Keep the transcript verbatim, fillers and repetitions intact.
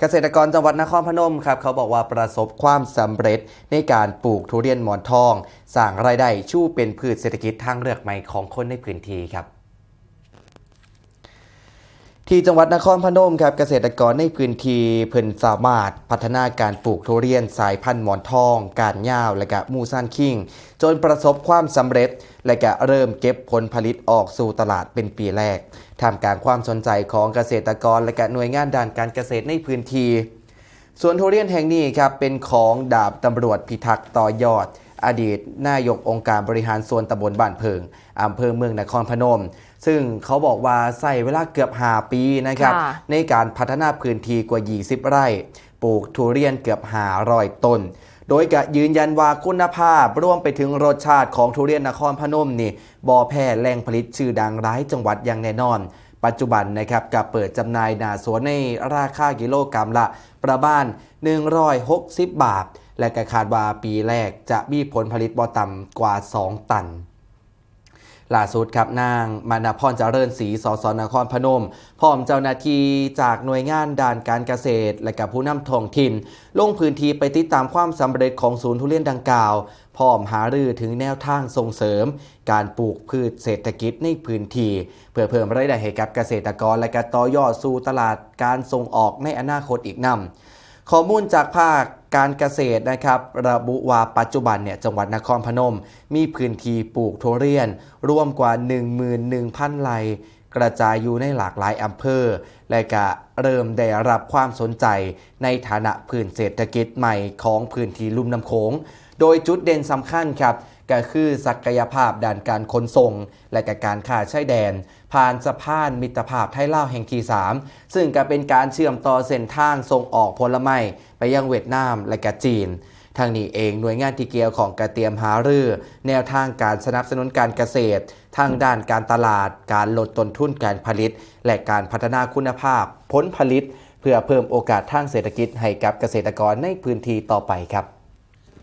เกษตรกรจังหวัดนครพนมครับ เขาบอกว่าประสบความสำเร็จในการปลูกทุเรียนหมอนทอง สร้างรายได้ชูเป็นพืชเศรษฐกิจทางเลือกใหม่ของคนในพื้นที่ครับ ที่จังหวัดนครพนมครับ เกษตรกรในพื้นที่เพิ่นสามารถพัฒนาการปลูกทุเรียนสายพันธุ์หมอนทอง ก้านยาว และก็มูซานคิง จนประสบความสำเร็จ และก็เริ่มเก็บผลผลิตออกสู่ตลาดเป็นปีแรก ท่ามกลางความสนใจของเกษตรกร และก็หน่วยงานด้านการเกษตรในพื้นที่ สวนทุเรียนแห่งนี้ครับ เป็นของดาบตำรวจพิทักษ์ต่อยอด อดีตนายกองค์การบริหารส่วนตำบลบ้านเพิง อำเภอเมืองนครพนม ซึ่งเขาบอกว่าใช้เวลาเกือบห้าปีนะครับ ค่ะ ในการพัฒนาพื้นที่กว่ายี่สิบไร่ ปลูกทุเรียนเกือบห้าร้อยต้น โดยกะยืนยันว่าคุณภาพรวมไปถึงรสชาติของทุเรียนนครพนมนี่บ่แพ้แหล่งผลิตชื่อดังหลายจังหวัดอย่างแน่นอน ปัจจุบันนะครับก็เปิดจำหน่ายหน้าสวนในราคากิโลกรัมละประมาณ หนึ่งร้อยหกสิบ บาท และก็คาดว่าปีแรกจะมีผลผลิตบ่ต่ำกว่า สอง ตัน ล่าสุดครับ นางมานาพรเจริญศรี สส นครพนม พร้อมเจ้าหน้าที่จากหน่วยงานด้านการเกษตร และกับผู้นำท้องถิ่น ลงพื้นที่ไปติดตามความสำเร็จของศูนย์ทุเรียนดังกล่าว พร้อมหารือถึงแนวทางส่งเสริม การปลูกพืชเศรษฐกิจในพื้นที่ เพื่อเพิ่มรายได้ให้กับเกษตรกร และก็ต่อยอดสู่ตลาดการส่งออกในอนาคตอีกนำ ข้อมูลจากภาคการเกษตรนะครับ ระบุว่าปัจจุบันเนี่ยจังหวัดนครพนม มีพื้นที่ปลูกทุเรียนรวมกว่า หนึ่งหมื่นหนึ่งพัน ไร่ กระจายอยู่ในหลากหลายอำเภอ และก็เริ่มได้รับความสนใจในฐานะพื้นเศรษฐกิจใหม่ของพื้นที่ลุ่มน้ำโขง โดยจุดเด่นสำคัญครับ ก็คือศักยภาพด้านการขนส่ง และก็การค้าชายแดน ผ่านสะพานมิตรภาพไทยลาวแห่งที่ สาม ซึ่งก็เป็นการเชื่อมต่อเส้นทางส่งออกผลไม้ไปยังเวียดนาม และก็จีน ทางนี้เองหน่วยงานที่เกี่ยวข้องก็เตรียมหารือ แนวทางการสนับสนุนการเกษตร ทางด้านการตลาด การลดต้นทุนการผลิต และการพัฒนาคุณภาพผลผลิต เพื่อเพิ่มโอกาสทางเศรษฐกิจให้กับเกษตรกรในพื้นที่ต่อไปครับ